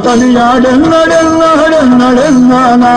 ತನಿಯಾಡೆನ್ನಡೆನ್ನಡೆನ್ನಡೆನ್ನಾನಾ.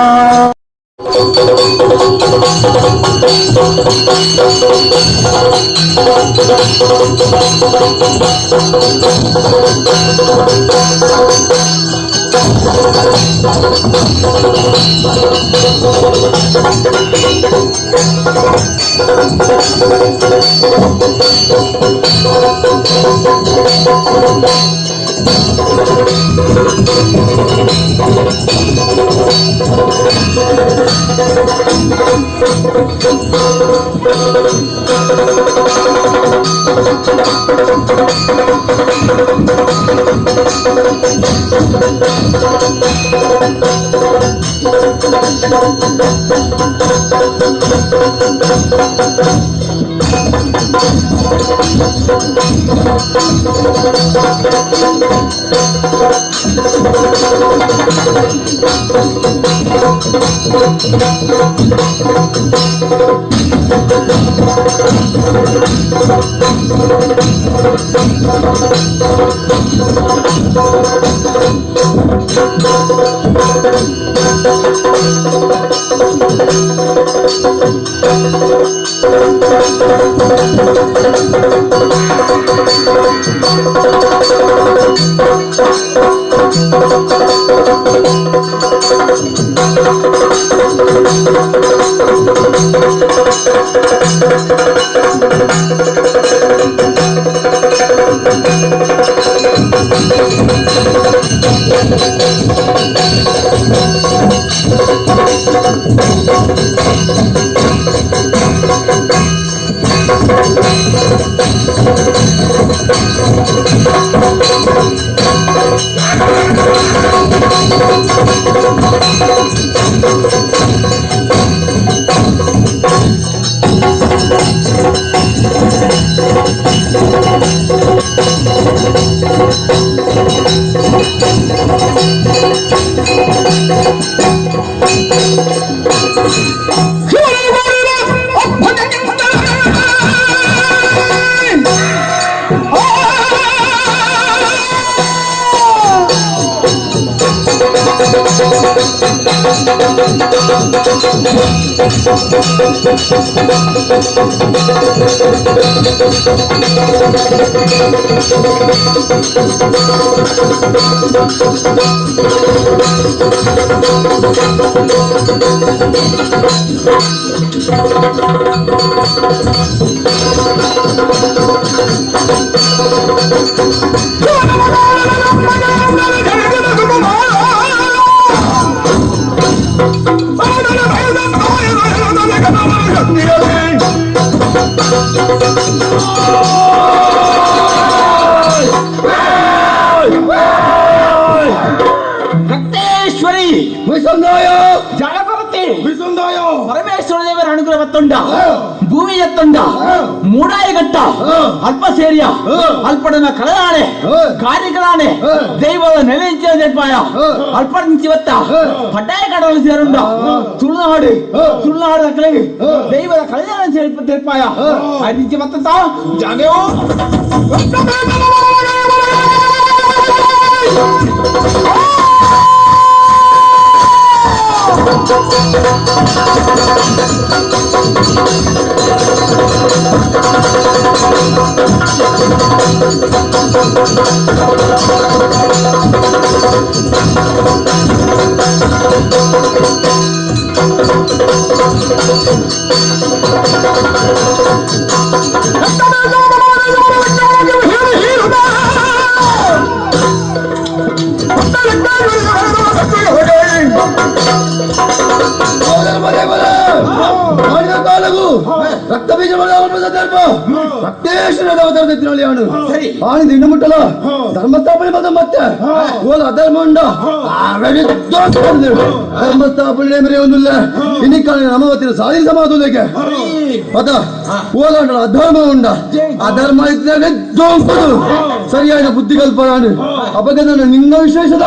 ರಕ್ತೇಶ್ವರಿ ಜಾಗೃತಿ ಪರಮೇಶ್ವರ ದೇವರ ಅನುಗ್ರಹ ತೊಂಡ ಭೂಮಿ ಎತ್ತೊಂಡ ಮೂಡಾಯಿಗಟ್ಟ ಅಲ್ಪ ಸೇರಿಯ ಅಲ್ಪಡನ ಕಳದಾಣೆ ಕಾರ್ಯಗಳಾಣೆ ದೈವದ ನೆಲೆ ನೆಟ್ಪಾಯ ಅಲ್ಪ ನಿಂಚಿವತ್ತ ಪಡ್ಡಾಯ ಕಡಲು ಸೇರುಂಡ ತುಳುನಾಡು ತುಳುನಾಡು ಅಕ್ಕಳಿಗೆ ದೈವದ ಕಲ್ಯಾಣ ತೆರಪಾಯ ನಿಂಚಿವತ್ತ ಜಾಗಯೋ. ರಕ್ತ ಬೀಜ ಸಂದರ್ಭ ರಕ್ತೇಶ್ವರದ ಅವತಾರದ ತಿನ್ನಲಿ ಸರಿ. ಆಣಿ ದಿನ ಮುಟ್ಟಲ ಧರ್ಮಸ್ಥಾಪನೆ ಬಂದ ಮತ್ತೆ ಓಲ ಅಧರ್ಮ ಉಂಡ ಧರ್ಮಸ್ಥಾಪನೆ ಮೇರೆ ಒಂದಿಲ್ಲ ಇನ್ನಿಕ್ಕಾಲ ನಮ್ಮ ಹೊತ್ತಿನ ಸಾಧಿ ಸಮಾಧುಲಕ್ಕೆ ಅದ ಓಲಾಂಡ ಅಧರ್ಮ ಉಂಡ ಅಧರ್ಮ ಇದ್ದರೆ ದೋಂಕುದು ಸರಿಯಾದ ಬುದ್ಧಿ ಕಲ್ಪನಾನು ಅಪಗದ ನಿನ್ನ ವಿಶೇಷದ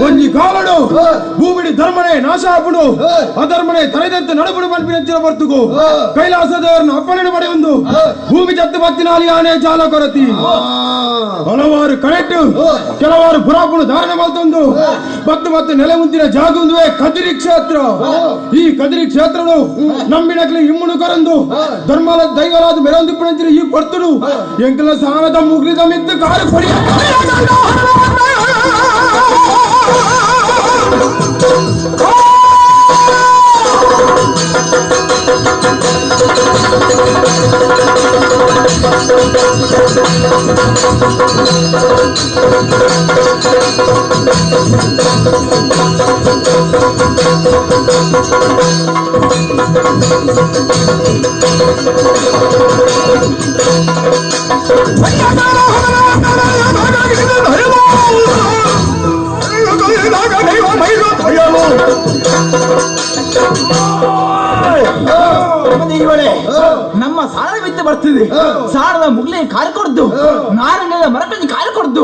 ಒಂಜಿ ಕಾಲಡು ಭೂಮಿಡಿ ಧರ್ಮನೇ ನಾಶ ಆಪುಡು ಅಧರ್ಮನೇ ತಲೆದೆತ್ತು ನಡುಬುಡು ಮನ್ಪಿನಂಚಿನ ಬರ್ತುಗು ಕೈಲಾಸದವರನ್ನು ಅಪ್ಪಣೆ ಪಡೆಯೊಂದು ಭೂಮಿ ಜತ್ತು ಬತ್ತಿನಾಲಿ ಆನೆ ಜಾಲ ಕೊರತಿ ಹಲವಾರು ಕರೆಕ್ಟ್ ಕೆಲವಾರು ಪುರಾಪುಣ ಧಾರಣೆ ಮಲ್ತೊಂದು ಮತ್ತು ಮತ್ತು ನೆಲೆ ಮುಂದಿನ ಜಾಗುಂದುವೆ ಕದಿರಿ ಕ್ಷೇತ್ರ. ಈ ಕದಿರಿ ಕ್ಷೇತ್ರಡು ನಂಬಿನಕ್ಲಿ ಇಮ್ಮುಡು ಕರಂದು ಧರ್ಮಲ ದೈವರಾದ ಮೆರೊಂದಿಪ್ಪುನಂಚಿನ ಈ ಪರ್ತುಡು ಎಂಕಲ ಸಾನದ ಮುಗ್ಲಿದ ಮಿತ್ತು ಕಾರು ಕೊಡಿಯ. ಧರ್ಮದೇವರೇ, ನಮ್ಮ ಸಾಲ ಬಿತ್ತು ಬರ್ತಿದೆ. ಸಾಲದ ಮುಗ್ಲಿ ಕಾಲು ಕೊಡ್ದು, ನಾರಂಗದ ಮರಕಂಜಿ ಕಾಲು ಕೊಡ್ದು,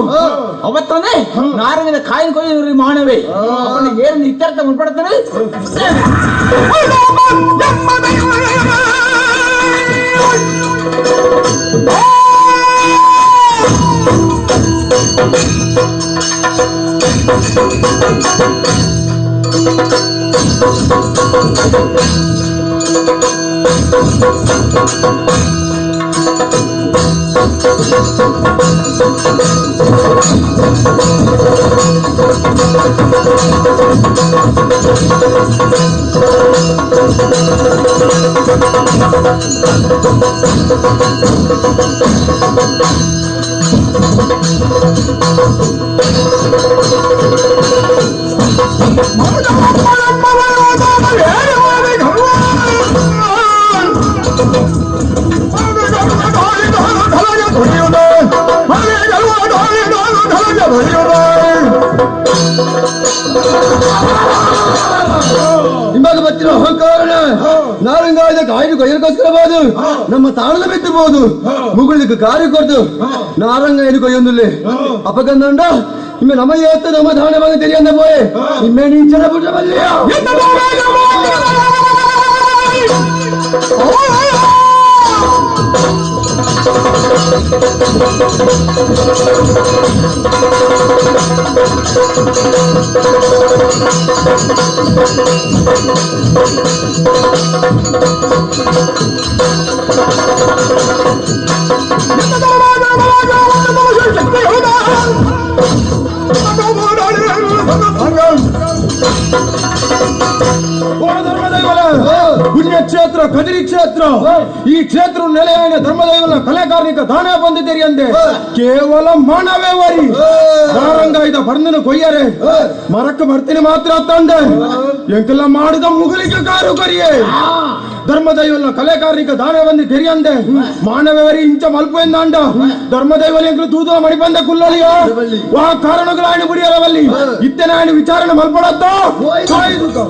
ಅವತ್ತನೇ ನಾರಂಗದ ಕಾಯಿನ ಕೊಯ್ದು ಮಾನವೇ ಅವನ ಏನು ಇತ್ಯರ್ಥ ಮುನ್ಪಡ್ತಾನೆ. ನಿಮಗೆ ಬತ್ತಿರೋ ಅಹಂಕಾರನ ನಾರಂಗಾಯದ ಕಾಯಿನ ಕೊಯ್ಯಕ್ಕೋಸ್ಕರ ಬೋದು ನಮ್ಮ ತಾಣದ ಬಿತ್ತಬಹುದು ಮುಗುಳಿಗೆ ಕಾರು ಕೊಡ್ದು ನಾರಂಗ ಏನು ಕೊಯ್ಯೊಂದಿಲ್ಲ ಅಪಗಂದಂಡ ಇಮ್ಮೆ ನಮ್ಮ ಏತ್ತು ನಮ್ಮ ದಾನವಾಗಿ ತಿಳಿಯಂದ ಪೋಯೆ ಇಮ್ಮೆ ನೀಚನ ಪುಟ್ಟ ಬಲ್ಲಿಯ. ಧರ್ಮದೈವಲ ಪುಣ್ಯಕ್ಷೇತ್ರ ಕದಿರಿ ಕ್ಷೇತ್ರ. ಈ ಕ್ಷೇತ್ರ ನೆಲೆಯಾಯ ಧರ್ಮದೈವಲ ಕಲೆಕಾರ್ಮಿಕ ದಾನ ಬಂದಿದ್ದೀರಿ ಅಂದೆ ಕೇವಲ ಮಾನವೇ ವರಿ ನಾರಂಗ ಇದ ಬರ್ನನು ಕೊಯ್ಯರೆ ಮರಕ್ಕೆ ಬರ್ತೀನಿ ಮಾತ್ರ ತಂದೆ ಎಂಕೆಲ್ಲ ಮಾಡಿದ ಮುಗುಲಿಗೆ ಕಾರು ಕರಿಯೇ. ಧರ್ಮದೈವಲ್ಲ ಕಲೆಕಾರ್ಮಿಕ ದಾನ ಬಂದು ತೆರಿಯಂದೆ ಮಾನವೇ ಇಂಚ ಮಲ್ಪು ಎಂದಾಂಡ ಧರ್ಮದೈವಲಿ ಎಂಕಲು ತೂದು ಮಣಿ ಬಂದ ಕುಲ್ಲಲಿಯ ವಾ ಕಾರಣಗಳಾಯಣ ಬುಡಿಯರವಲ್ಲಿ ಇತ್ತನಾಯಣ ವಿಚಾರಣೆ ಮಲ್ಪಡತ್ತೋ ಕಾಯ್ದು.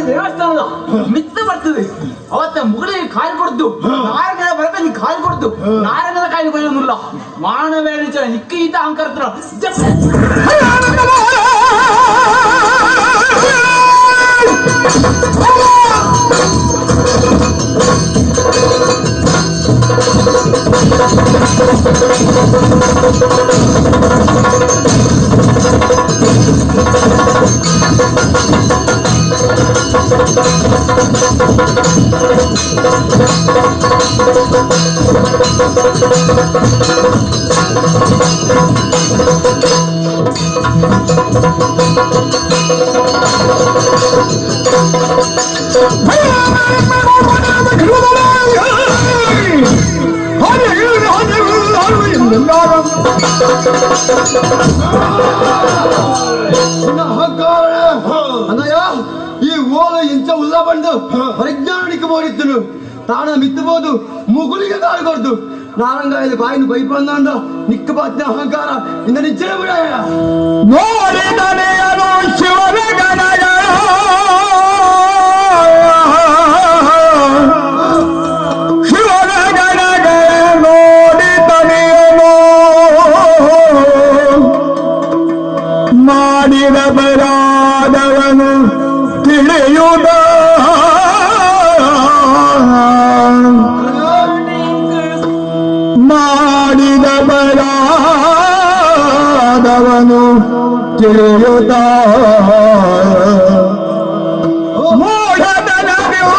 ದೇವಸ್ಥಾನದ ಮಿತ್ತ ಬರ್ತದೆ. ಅವತ್ತ ಮುಗುಳಿಗೆ ಕಾಲು ಕೊಡ್ದು ನಾರಗದ ಬರಕ ಕಾಲು ಕೊಡ್ದು ನಾರಗದ ಕಾಯಿ ಕೊಯ್ಯೋದಿಲ್ಲ. ಮಾನವೇ ನಿಕ್ಕ ಈತ ಅಹಂಕಾರ. ಅಣ್ಣಯ್ಯ, ಈ ಓಲ ಇಂಚ ಉಲ್ಲ ಬಂದು ಪರಿಜ್ಞಾನಕ್ಕೆ ಬೋರಿತ್ತನು ತಾನ ಮಿತ್ತಬಹುದು ಮುಗುಳಿಗೆ ಕಾಲು ಕೊಡ್ದು ನಾರಂಗಾಯದ ಬಾಯಿನ ಬೈಪಂದ ನಿಕ್ಕ ಬಾತ್ನ ಅಹಂಕಾರ ಇಂದ ನಿಚ್ಚೆ ಬಿಡಯ್ಯ. ನೋಡಿದನೆಯನು ಶಿವನ ಗಣಯ ಶಿವನ ಗಣಗಳ ನೋಡಿದನೆಯನು ಮಾಡಿದ ಬರಾದವನು ತಿಳಿಯುದ ಮಾಡಿದ ಬರಾದವನು ತಿಳಿಯುತ್ತ ಮೂಢತನವು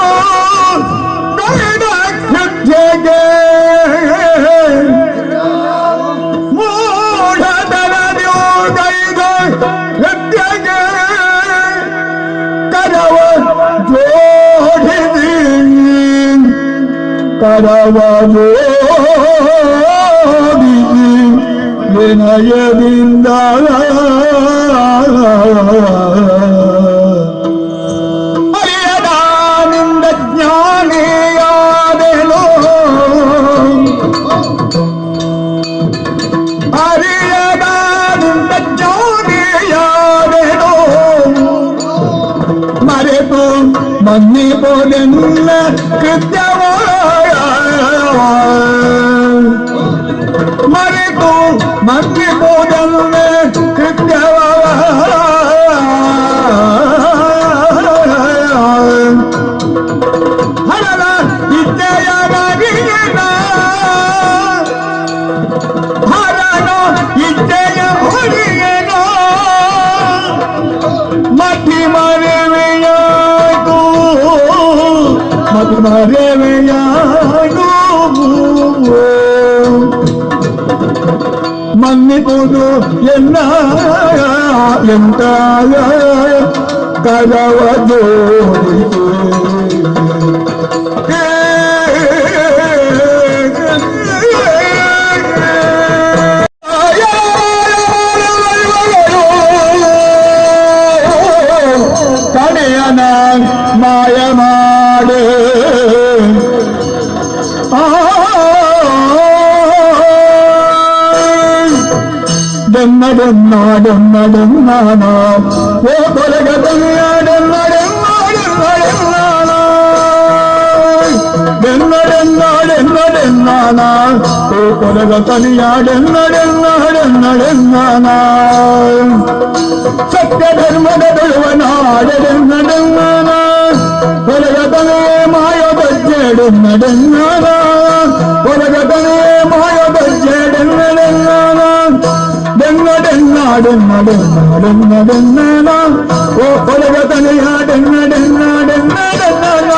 ಗೈದ ಕೃತ್ಯಕ್ಕೆ ಮೂಢತನವು ಗೈದ ಕೃತ್ಯಕ್ಕೆ ಕರವ ಜೋಡಿಸಿ ಕರವ ಜೋಡಿಸಿ ವಿನಯದಿಂದ ಅರಿಯದಾನಿಂದ ಜ್ಞಾನಿಯಾದೆನು ಅರಿಯದಾನಿಂದ ಜ್ಞಾನಿಯಾದೆನು ಮರೆತು ಮನ್ನಿಪೋದೆನ್ನ ಕೃತ್ಯವ ಮರೆತು ಮನ್ನಿಪೋದೆನ್ನ ಕೃತ್ಯವ ಹರನ ಇಚ್ಛೆಯ ಮರಿಯನ ಹರನ ಇಚ್ಛೆಯ ಹೊರಿಯನ ಮತಿ ಮರೆವೆಯಾಗು ಮತಿ ಮರೆವೆಯಾಗು ಮನ್ನಿಪುದು ಎನ್ನ ಎಂತ ಕರವ ಜೋಡಿತು. ಕಣೆಯನ ಮಾಯ ಮಾಡೆ ಡೆನ್ನಡೆನ್ನಾಡೆನ್ನಡೆನ್ನಾನ ಓ ಕೊಲಗ ಡೆನ್ನಡೆನ್ನಾಡೆನ್ನಾಡೆನ್ನಾನ ಡೆನ್ನಡೆನ್ನಾಡೆನ್ನಡೆನ್ನಾನ ಓ ಕೊಲಗ ತನಿಯ ಡೆನ್ನಡೆನ್ನಾಡೆನ್ನಡೆನ್ನಾನ ಸತ್ಯ ಧರ್ಮದ ತುಳುವನಾಡೆನ್ನಡೆನ್ನಾನ ಕೊಲಗ ತನೇ ಮಾಯ ಬಜ್ಜೆಡೆನ್ನಡೆನ್ನಾನ ಕೊಲಗ ತನೇ ಮಾಯ ಬಜ್ಜೆಡೆನ್ನಡೆನ್ನಾನ ಡೆನ್ನಡೆನ್ನಾಡೆನ್ನಡೆನ್ನಾನ ನಡೆ ಓ ಒಲಗತನೆಯ ಡೆನ್ನ ಡೆನ್ನ ಡೆನ್ನ ಡೆನ್ನ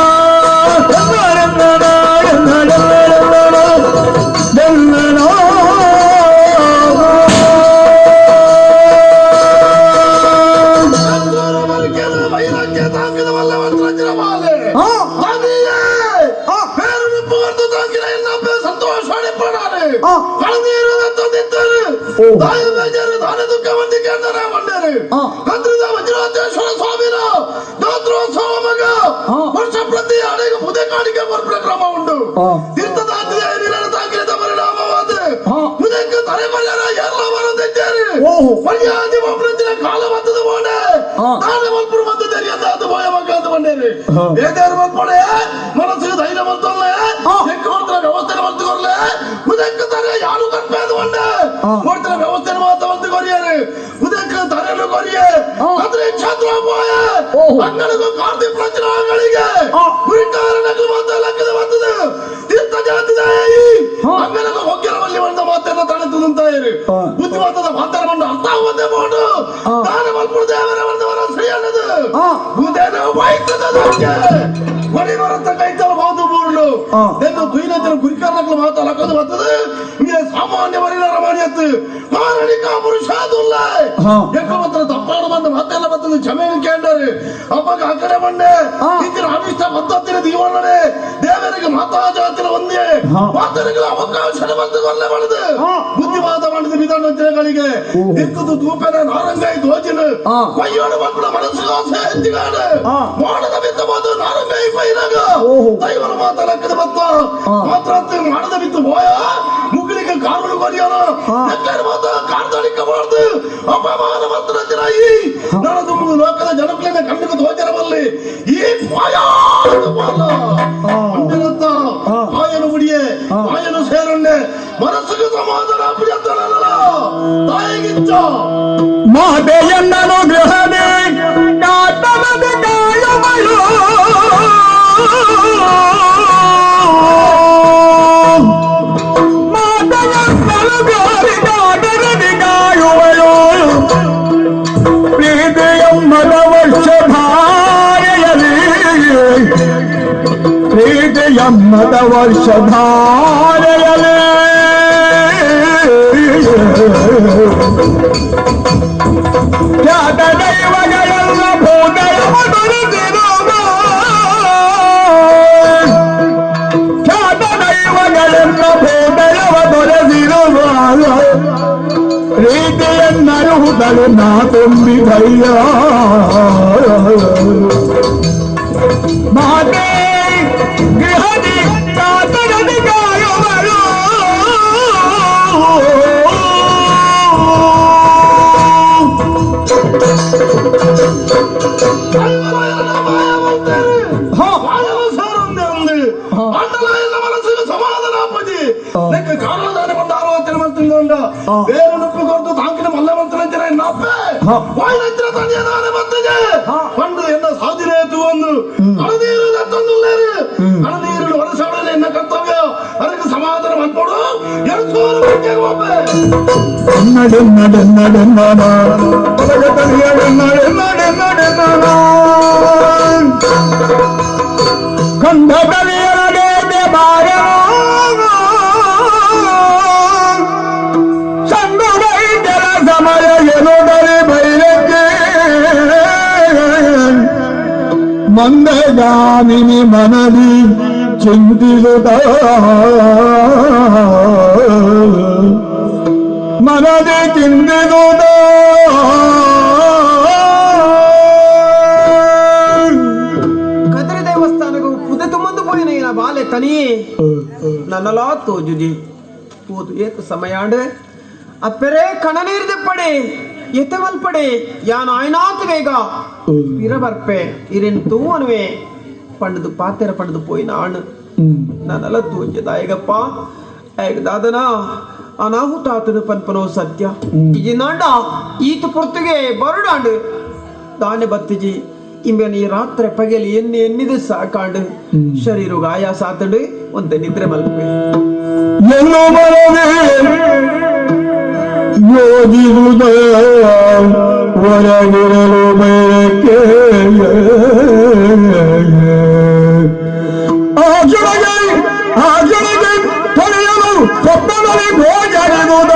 ವರ್ಷಧಾರೆಯಲೇ ಖ್ಯಾತ ದೈವಗಳೆಲ್ಲ ಭೂತಯ ದೊರೆತಿರುವ ಖ್ಯಾತ ದೈವಗಳೆಲ್ಲ ಭೂತಯವ ದೊರೆತಿರುವ ರೀತಿಯನ್ನರುಹುದಳು ನಾ ತುಂಬಿದಯ್ಯ ಮಾತೆ ಗೃಹದಿ ಕಾತರದಿ ಕಾಯುವರು ಮಂದಗಾಮಿನಿ ಮನದಿ ಚಿಂತಿಸುತ್ತ ಮನದಿ ಚಿಂತಿಸುತ್ತ ಕದರಿ ದೇವಸ್ಥಾನಗೂ ಪುದೆ ತುಂಬಂದು ಪೋಯಿನ ಬಾಲೆ ತನಿಯೇ ನನ್ನಲಾ ತೋಜುಜಿ ಪೂದು ಏತು ಸಮಯಾಂಡ್ ಅಪ್ಪೆರೇ ಕಣನೀರ್ ದೆಪ್ಪಡೆ ಎತೆವಲ್ಪಡೆ ಯಾನ್ ಆಯ್ನಾತ್ ಬೇಗ ಪಿರಬರ್ಪೆ ಇರೆನ್ ತೂವನುವೆ ಪಂಡದು ಪಾತೆರ ಪಂಡದು ಪೋಯಿನ ಆಣ್ ನನ್ನಲ ತೋಜದಾಯಗಪ್ಪ ಆಯಗ ದಾದನ ಅನಾಹುತಾತನು ಪನ್ಪನೋ ಸತ್ಯ ಇಜಿನಾಂಡ ಈತ ಪೊರ್ತುಗೆ ಬರುಡಾಂಡ್ ದಾನೆ ಬತ್ತಿಜಿ ಇಂಬೆನ್ ಈ ರಾತ್ರಿ ಪಗೆಲಿ ಎನ್ನಿ ಎನ್ನಿದು ಸಾಕಾಂಡು ಶರೀರ ಆಯಾಸ ಆತಂಡು ಒಂತೆ ನಿದ್ರೆ ಮಲ್ಪೆ ಎಲ್ಲೋ ಮನವೇ ಯೋಜಿಸುತ್ತ ಹೊರಗಿರಲು ಬಯಕೆ ಆ ಕ್ಷಣಗೆ ತೊಳೆಯಲು ಸ್ವಪ್ನದಲ್ಲಿ ಗೋಚರಿಸುವುದ.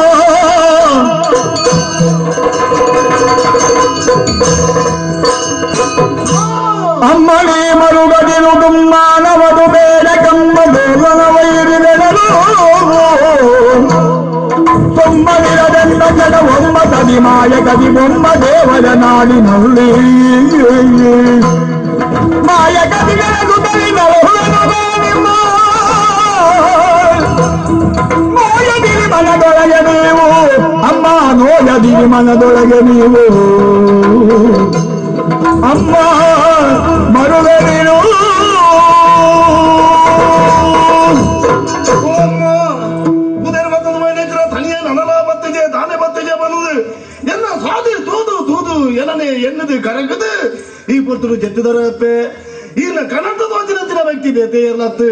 ಅಮ್ಮಣಿ ಮರುಗದಿರುವುದು ಮಾನವದು ಬೇಡ ಕಮ್ಮ ದೇವನ ವೈರಿದೆನಲು ತೊಮ್ಮನಿರದೆಂದ ಜನ ಒಮ್ಮ ಕದಿ ಮಾಯ ಕದಿ ಬೊಮ್ಮ ದೇವರ ನಾಡಿನಲ್ಲಿ ಮಾಯ ಕದಿಗಳ ಗುದಲಿ ನಿಮ್ಮ ನೋಯದಿರಿ ಮನದೊಳಗೆ ನೀವು, ಅಮ್ಮ ನೋಯದಿರಿ ಮನದೊಳಗೆ ನೀವು, ಅಮ್ಮ ಮರುಗದಿರು. ದಾನೆ ಬತ್ತಿಗೆ ಬಂದದು ಎಲ್ಲ ಸಾದಿ ತೂದು ತೂದು ಏನನೆ ಎನ್ನದು ಕರಗದು ಈ ಪೊರ್ತುಡು ಜೆತ್ತಿದರಪ್ಪೆ. ಈನ ಕನಂತ ತೋಚಿನಂಚಿನ ವ್ಯಕ್ತಿ ಬೇತೆ ಇರ್ಲತ್ತು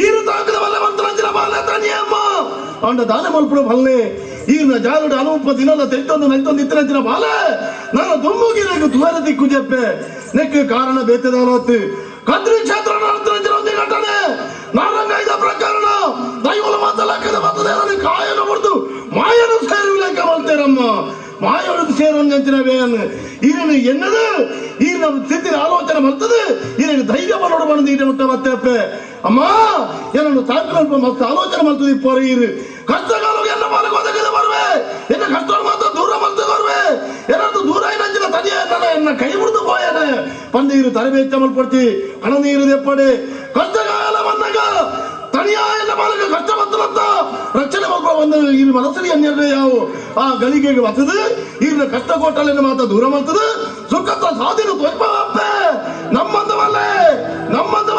ಈರು ತಾಕದ ಬಲ್ಲ ಮಂತ್ರಂಚಿನ ಬಾಲೆ ತನಿಯಮ್ಮ ಅಂಡ ದಾನೆ ಮಲ್ಪುಡು ಬಲ್ಲೆ. ಈರ್ನ ಜಾಲುಡು ಅನುಪ ದಿನಲ ತೆಟ್ಟೊಂದು ನೈತೊಂದು ಇತ್ತಿನಂಚಿನ ಬಾಲೆ ನಾನು ದುಮ್ಮುಗಿರಗು ತುವರ ದಿಕ್ಕು ಜೆಪ್ಪೆ. ನೆಕ್ ಕಾರಣ ಬೇತೆದಾಲತ್ತು ಕದ್ರಿ ಕ್ಷೇತ್ರ ನಡತರಂಚಿನ ಒಂದೇ ಘಟನೆ ನಾರಂಗಾಯ್ದ ಪ್ರಕರಣ ದೈವಲ ಮಾತ ಲೆಕ್ಕದ ಬರ್ತದೆ ಕಾಯನ ಹೊಡೆದು ಮಾಯನು ಸೇರುವಿಲೆಕ್ಕ ಮಲ್ತೇರಮ್ಮ. ಮಾಯೋಡು ಸೇರುವಂಚಿನ ವೇನ್ ಈರನು ಎನ್ನದು ಈರಿನ ಸ್ಥಿತಿ ಆಲೋಚನೆ ಬರ್ತದೆ. ಈರನು ಧೈರ್ಯ ಬರೋಡು ಬಂದು ಈರ ಮುಟ್ಟ ಮತ್ತೆ ಅಮ್ಮ ಏನನ್ನು ತಾಂಕಲ್ಪ ಮತ್ತೆ ಆಲೋಚನೆ ಮಾಡ್ತದೆ. ಇಪ್ಪರು ಈರು ಕಷ್ಟಕಾಲ ಎಲ್ಲ ಮಾಲಕ ಒದಗದೆ ಬರುವೆ, ಎನ್ನ ಕಷ್ಟ ಮಾತ್ರ ದೂರ ಮಲ್ತು ಬರುವೆ. ಏನಾದ್ರು ದೂರ ಏನಂಚಿನ ತನಿಯ ಎನ್ನ ಕೈ ಮುರಿದು ಪೋಯನೆ ಪಂದು ತರಬೇತಿ ಮಲ್ಪಡ್ತಿ ಹಣ ನೀರು ದೆಪ್ಪಡೆ. ಕಷ್ಟಕಾಲ ಬಂದಾಗ ತನಿಯ ಎಲ್ಲ ಮಾಲಕ ಕಷ್ಟ ಬಂತನಂತ ರಕ್ಷಣೆ ಮಲ್ಪ ಒಂದು ಈ ಮನಸ್ಸಲ್ಲಿ ಎನ್ನೆರಡು ಯಾವ ಆ ಗಳಿಗೆಗೆ ಬರ್ತದೆ. ಈರಿನ ಕಷ್ಟ ಕೋಟಲೆಯನ್ನು ಮಾತ್ರ ದೂರ ಮಾಡ್ತದೆ. ಸುಖತ್ತ ಸಾಧಿನ ತೋಜ್ಪೆ ನಮ್ಮಂದವಲ್ಲೇ ನಮ್ಮಂದವಲ್ಲೇ.